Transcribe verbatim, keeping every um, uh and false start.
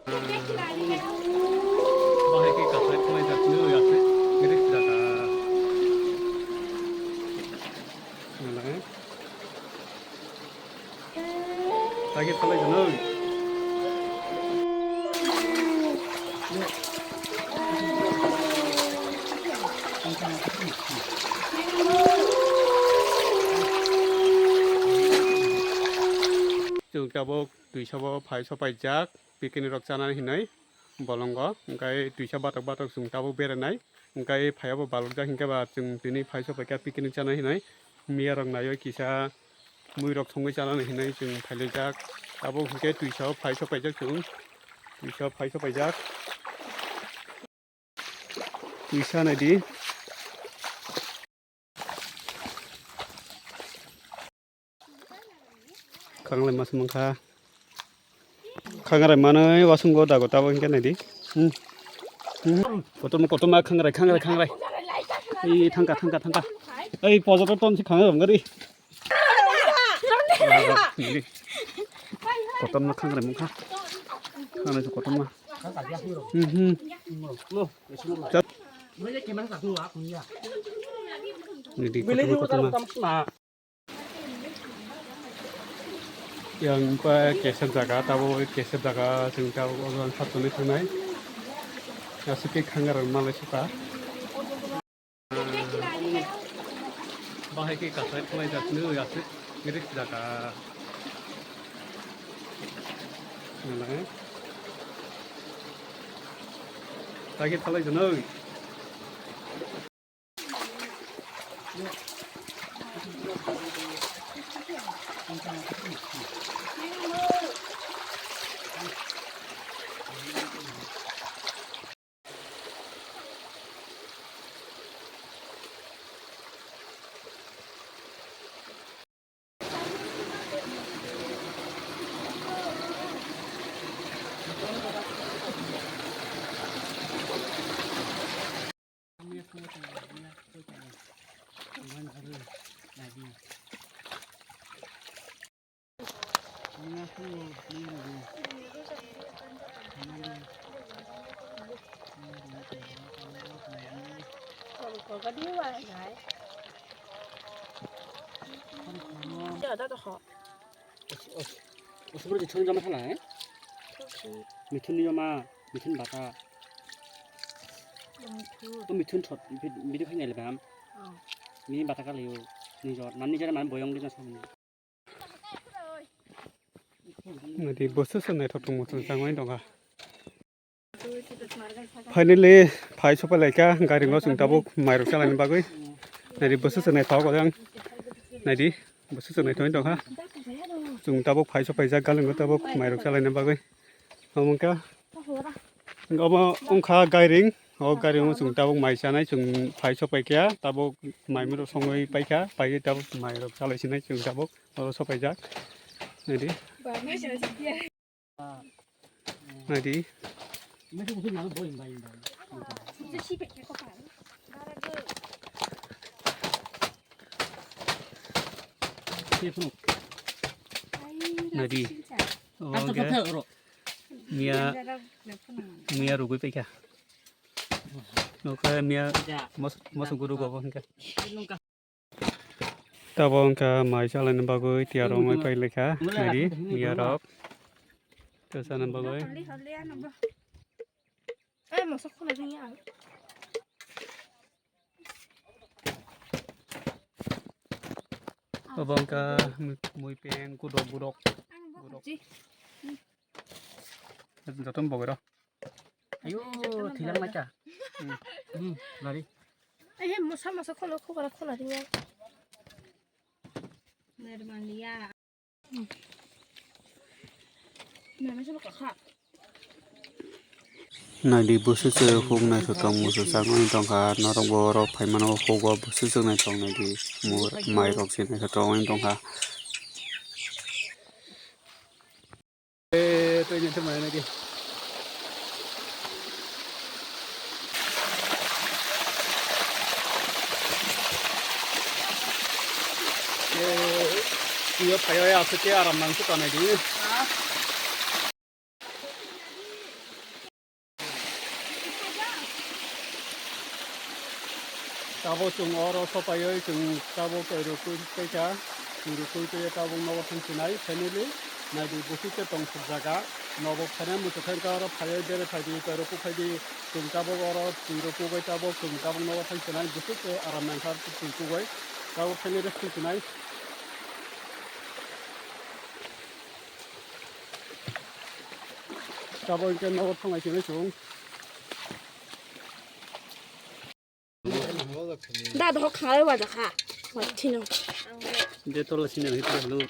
Bahai khe kasai khwlaijak nw ya khe, ngirik jaka. Nalai. Tagi khwlai jano. Chwng tabuk twisa bo phai sopaijak, picnic rok chanani hinwi bolongo, hwnkhe twisa batok batok chwng tabuk beranai, hwnkhe phaiya bo balokjak, hinkhe ba chwng tini phai sopaikha picnic chanai hinwi, miya rok naiwi kisa mui rok thwngwi chanani hinwi chwng phailaijak. Tabuk hinkhe twisa o phai sopaijak chwng, twisa o phai sopaijak. Twisa naidi. Khanglai mas mankha. Khanglai manwi wasung go dago tabuk hinkhe naidi. Hmm. Hmm. Kotorma, kotorma khanglai, khanglai, khanglai. Ei thangka, thangka, thangka. Ei pojoto ton si khanglai romgari. Kotorma khanglai mankha. Khanglai kotorma. Hmm, hmm. Chat. Naidi kotorma, kotorma. Yang pa kesep jaga, tabo kesep jaga, chwng tabo obo ang khatungwi thangnai. Aswk khe khangarang malai suka. Bahai khe kasai khwlaijak nw aswk ngirik jaga. Nalai. Tagi khwlai jano. Usubro jithung jama thala, eh? Mithun ni jama, mithun bata. To mithun thot, video khainai le bam. Mini bata kalayo, nijor, man nijor man boyong dina samani. Nadi bwswk se naithok tongmo chwng changmani tongkha. Finally, phai sopai laikha, gari no chwng tabuk mairok chalaini bagwi. Nadi bwswk se naithok odang. Nadi bwswk se naithok tongkha. Chwng tabuk phai sopai jak, gari no tabuk mairok chalaini bagwi. Omo wngkha, omo wngkha gairing. O gairing o chwng tabuk mai chanai, chwng phai sopai kha, tabuk mai miro songwi paikha, paigwi tabuk mai rok chalai sinai chwng tabuk oro sopai jak. Naidi. Naidi. Naidi. O hwnkhe miya, miya rugwi paikha. Nokha miya mos-, mosok guru gobo hwnkhe. Tabuk wngkha mai chalaini bagwi tiyar wngwi pailekha. Naidi miya rok. Tei chana bagwi. Obo wngkha mui peng, gudok, gudok. Gudok. Joto bogoro. Ayo, thilang laika. Hmm, lari. Eh, mosa, mosa, kholo, khobora, khola, ringa. Nirmaliya. Mama, solo, kakha. Naidi bwswk se huk naithotok muchung changwi tongkha, norok bo oro phaimano hugo bwswk se naithok naidi mur mairok se naithotok wngwi tongkha. Eh, twi ni thumai nai di. Eh, iyo phayo ya, aswk khe aram nang se tonai di. Tabuk chwng oro sopaiwi chwng tabuk twi rwkwi twi kha, twi rwkwi twi tabuk nogo thang sinai family. Naidi busi se tong phuk jaga, nogo phainai muchung khe oro phaiwi bere phaidi, twi rwkwi phaidi. Chwng tabuk oro twi rwkwi tabuk chwng tabuk nogo thang sinai, busi se aram nangkha twi rwkwi tabuk phainai rest sinai. Tabuk hwnkhe nogo thanglai sinai chwng. Da dohor khanglai wajakha. Waithino. Je tola sini lagi tu dulu.